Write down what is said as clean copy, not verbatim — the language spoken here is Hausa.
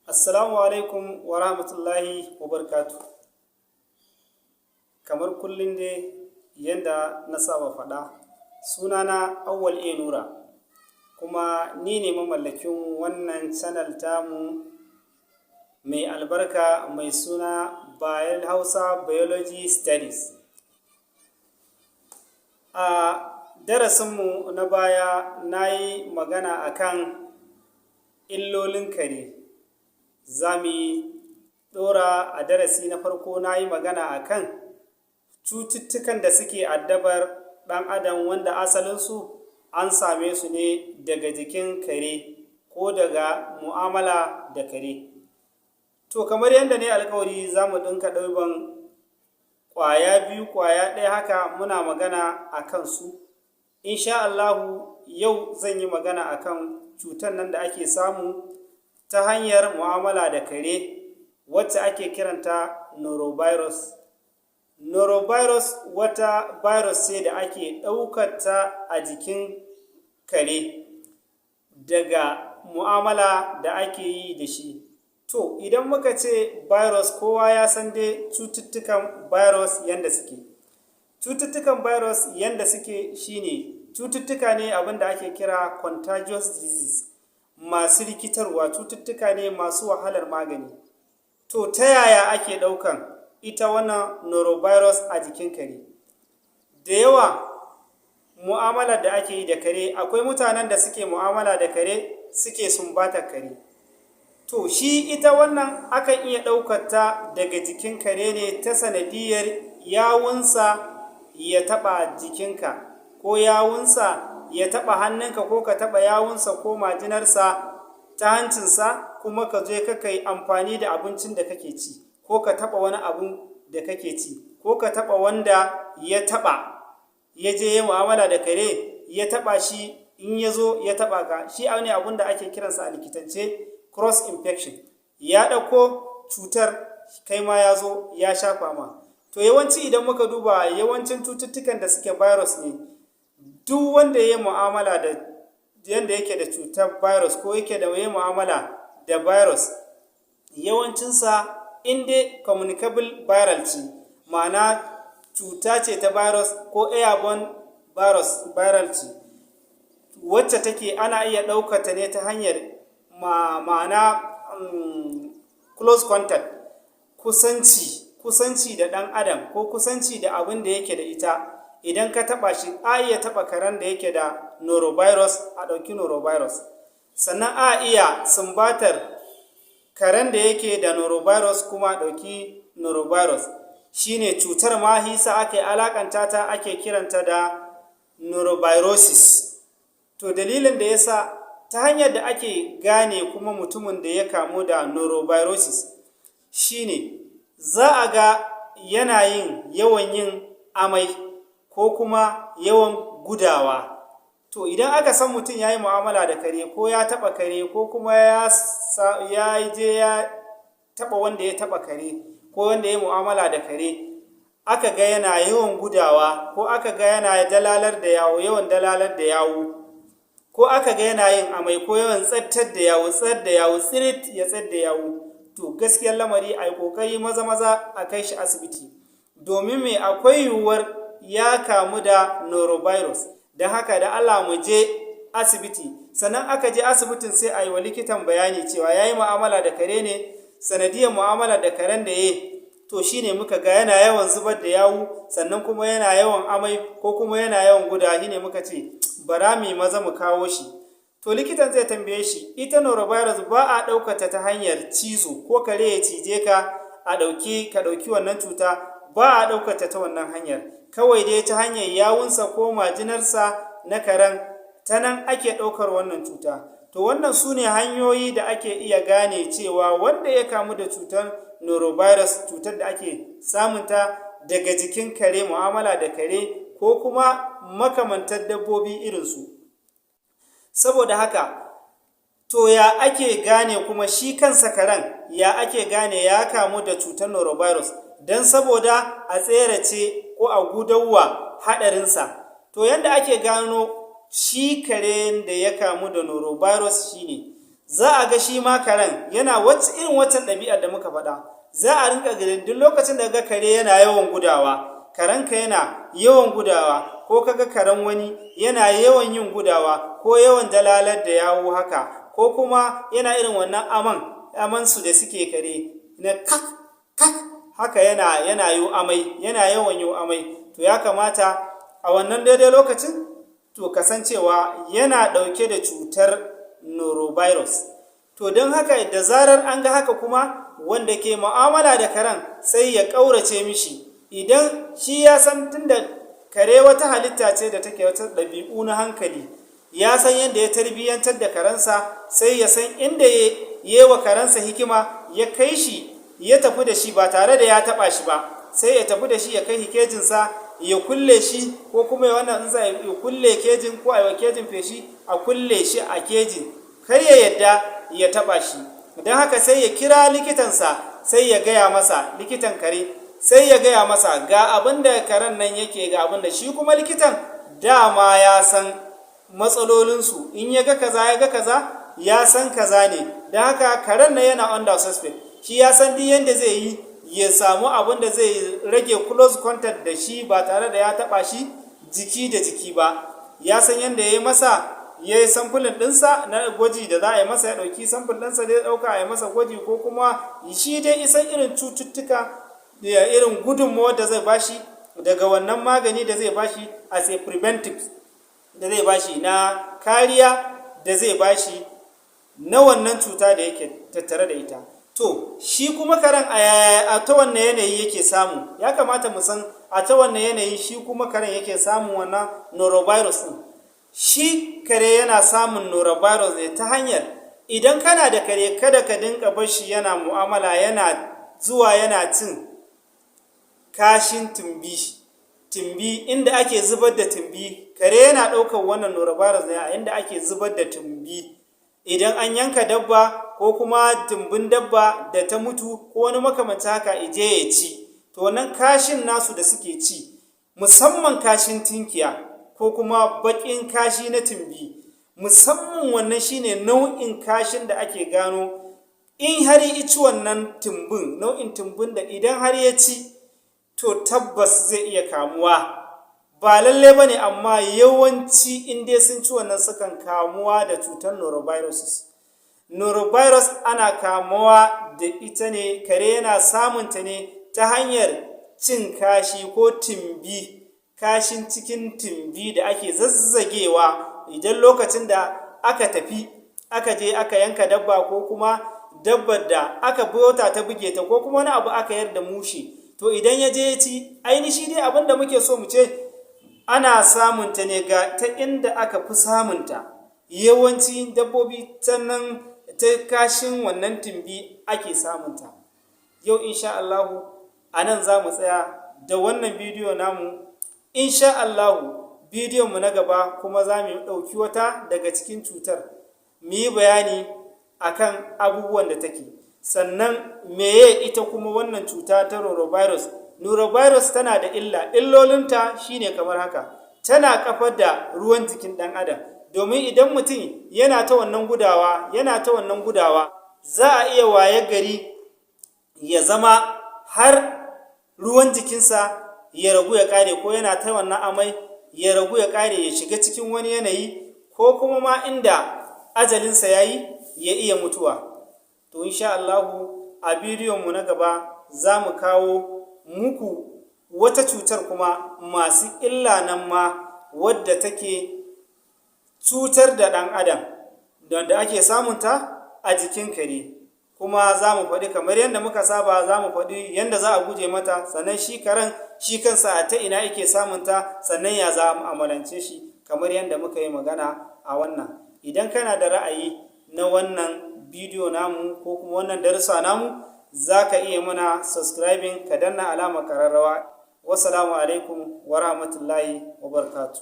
Assalamu alaikum wa rahmatullahi wa barakatuh. Kamar kullum dai yanda na saba faɗa, sunana Auwal A. Nura, kuma ni ne mamallakin wannan channel tamu mai albarka mai suna Bayan Hausa Biology Studies. A darasinmu na baya, na yi magana akan illolin kare. Za mu yi ɗora a darasi na farko. Na yi magana akan cututtukan da suke addabar ɗan adam, wanda asalinsu an same su ne daga jikin kare ko daga mu'amala da kare. To, kamar yadda na yi alkawari, za mu dinga ɗauban ƙwaya biyu, ƙwaya ɗaya haka, muna magana a kansu. Insha Allahu, yau zan yi magana akan cutar nan da ake samu ta hanyar mu'amala da kare, wacce ake kiranta norovirus. Norovirus wata virus ce da ake ɗaukar ta a jikin kare daga mu'amala da ake yi da shi. To, idan muka ce virus, kowa ya san dai cututtukan virus yanda suke. Cututtukan virus yanda suke shine cututtuka ne abin da ake kira contagious disease, masu rikitarwa, cututtuka ne masu wahalar magani. To, ta yaya ake ɗaukan ita wannan norovirus a jikin kare? Da yawa mu'amalar da ake yi da kare, akwai mutanen da suke mu'amala da kare, suke sumbatar kare. To, shi ita wannan akan iya ɗaukar ta daga jikin kare ne ta sanadiyar yawunsa ya taɓa jikinka, ko yawunsa ya taɓa hannunka, ko ka taɓa yawunsa ko majinarsa ta hancinsa, kuma ka je ka yi amfani da abincin da kake ci, ko ka taɓa wani abu da kake ci, ko ka taɓa wanda ya taɓa, ya je ya mu'amala da kare, ya taɓa shi, in ya zo ya taɓa ka. Shi ne abun da ake kiransa a likitance cross infection. Ya ɗauko cutar, kai ma ya zo ya shafa ma. To, yawanci idan muka duba yawancin cututtukan da suke virus ne, duk wanda ya yi mu'amala da yanda yake da cutar virus ko yake da ya mu'amala da virus, yawancinsa in dai communicable viral ce, ma'ana cuta ce ta virus ko airborne virus, viral ce wacce take ana iya ɗaukata ne ta hanyar ma'ana close contact, kusanci da ɗan adam ko kusanci da abin da yake da ita. Idan ka taɓa shi, a iya taɓa karen da yake da norovirus, a ɗauki norovirus. Sannan a iya sumbatar karen da yake da norovirus, kuma a ɗauki norovirus. Shine cutar ma hisa ake alakanta ta, ake kiranta da noroviruses. To, dalilin da yasa ta hanyar da ake gane kuma mutumin da ya kamu da noroviruses shine za a ga yana yin yawan yin amai ko kuma yawan gudawa. To, idan aka san mutum ya yi mu'amala da kare, ko ya taɓa kare, ko kuma ya je ya taɓa wanda ya taɓa kare, ko wanda ya yi mu'amala da kare, aka ga yana yawan gudawa, ko aka ga yana dalalar da yawo, yawan dalalar da yawo, ko aka ga yana yin amai ko yawan tsattar da yawo, tsar da yawo, tsirit ya tsar da yawo, to gaskiyar lamari a yi ƙoƙari maza maza a kai shi asibiti. Domin me? Akwai yiwuwar ya kamu da norovirus. Don haka, da Allah mu je asibiti. Sannan aka je asibitin, sai a yi wa likitan bayani cewa ya yi mu'amala da kare ne, sanadiyar mu'amala da karen da ya, to shine muka ga yana yawan zubar da yawu, sannan kuma yana yawan amai ko kuma yana yawan guda, shine muka ce bara mu maza mu kawo shi. To, likitan zai tambaye shi, ita norovirus ba a ɗaukata ta hanyar cizo, ko kare ya cije ka a ɗauki ka ɗauki wannan cuta, ba a ɗaukata ta wannan hanyar. Kawai dai ta hanyar yawunsa ko majinarsa na karen, ta nan ake ɗaukar wannan cuta. To, wannan su ne hanyoyi da ake iya gane cewa wanda ya kamu da cutar norovirus, cutar da ake samunta daga jikin kare, mu'amala da kare ko kuma makamantar dabbobi irinsu. Saboda haka, to, ya ake gane kuma shi kansa karen, ya ake gane ya kamu da cutar norovirus, don saboda a tserace ko a gudawa haɗarinsa? To, yanda ake gano shi kare da ya kamu da norovirus shine Za a ga shi ma karen yana wacce irin waccan ɗabi'ar da muka faɗa. Za a rinka ganin duk lokacin da ga kare yana yawan gudawa, karenka yana yawan gudawa, ko kaga karen wani yana yawan yin gudawa ko yawan dalalar da yawu haka, ko kuma yana irin wannan amansu da suke kare na kak kak haka, yana yi amai, yana yawan yi amai, to ya kamata a wannan daidai lokacin to kasancewa yana ɗauke da cutar norovirus. To don haka, da zarar an ga haka kuma, wanda ke mu'amala da karen sai ya ƙaurace mishi. Idan shi ya san, tunda kare wata halitta ce da take wata ɗabi'u na hankali, ya san yadda ya tarbiyyantar da karensa, sai ya san inda ya yi wa karensa hikima, ya kai shi, ya tafi da shi ba tare da ya taɓa shi ba. Sai ya tafi da shi, ya kai kejinsa, ya kulle shi, ko kuma wannan in za ya kulle kejin, ko a yi wa kejin feshi, a kulle shi a kejin, kar ya yadda ya taɓa shi. Don haka sai ya kira likitansa, sai ya gaya masa, likitan kare, sai ya gaya masa ga abin da karen nan yake, ga abin da shi kuma likitan dama ya san matsalolinsu. In ya ga kaza, ya ga kaza, ya san kaza ne. Don haka karen nan yana under suspect. Shi ya san duk yadda zai yi ya samu abin da zai rage close contact da shi ba tare da ya taba shi jiki da jiki ba. Ya san yadda ya yi masa, ya yi sample ɗinsa na gwaji da za a yi masa, ya ɗauki sample ɗinsa da ya ɗauka a yi masa gwaji, ko kuma shi dai isan irin cututtuka da irin gudunmawar da zai bashi daga wannan magani da zai bashi as a preventive, da zai bashi na kariya, da zai bashi na wannan cuta da yake tattare da ita. To shi kuma karen a ta wannan yanayi yake samu? Ya kamata mu san a ta wannan yanayi shi kuma karen yake samun wannan norovirus din. Shi kare yana samun norovirus ne ta hanyar, idan kana da kare, kada ka dinka bashi yana mu'amala, yana zuwa yana cin kashin tumbi, tumbi inda ake zubar da tumbi. Kare yana ɗaukar wannan norovirus ne a inda ake zubar da tumbi, idan an yanka dabba ko kuma tumbin dabba da ta mutu ko wani makamancin haka, ije ya ci. To wannan kashin nasu da suke ci, musamman kashin tinkiya ko kuma baƙin kashi na tumbi musamman, wannan shine nau'in kashin da ake gano in har ya ci wannan tumbin, nau'in tumbin da idan har ya ci, to tabbas zai iya kamuwa. Ba lalle ba ne, amma yawanci in dai sun ci wannan, sukan kamuwa da cutar noroviruses. Norovirus ana kamuwa da ita ne, kare yana samunta ne ta hanyar cin kashi ko tumbi, kashin cikin tumbi da ake zazzagewa idan lokacin da aka tafi aka je aka yanka dabba, ko kuma dabbar da aka bota ta buge ta, ko kuma wani abu aka yarda mushi. To idan ya je ya ci ainihi dai abin da muke so mu ce, ana samunta ne ga ta inda aka fi samunta, yawanci dabbobi ta nan, ta kashin wannan tumbi ake samunta. Yau insha Allahu a nan za mu tsaya da wannan bidiyo namu. Insha Allahu bidiyon mu na gaba kuma za mu ɗauki wata daga cikin cutar, mu yi bayani akan abubuwan da take, sannan meye ita kuma wannan cuta ta norovirus. Norovirus tana da illa. Illolinta shine kamar haka: tana kafar da ruwan jikin ɗan adam, domin idan mutum yana ta wannan gudawa, yana ta wannan gudawa, za a iya waye gari ya zama har ruwan jikinsa ya ragu ya ƙare, ko yana ta wannan amai ya ragu ya ƙare, ya shiga cikin wani yanayi, ko kuma ma inda ajalinsa ya yi, ya iya mutuwa. To insha Allahu a bidiyon mu na gaba za mu kawo muku wata cutar kuma masu illa nan ma, wadda take cutar da ɗan adam, da ake samunta a jikin kare. Kuma za mu faɗi, kamar yadda muka saba, za mu faɗi yadda za a guje mata, sannan shi karen shi kansa a ta ina ake samunta, sannan ya za a mu'amalance shi, kamar yadda muka yi magana a wannan. Idan kana da ra'ayi na wannan bidiyo namu ko kuma wannan darussa namu, za ka iya mana subscribing, ka danna alamar kararrawa. Wassalamu alaikum wa rahmatullahi wa barakatuh.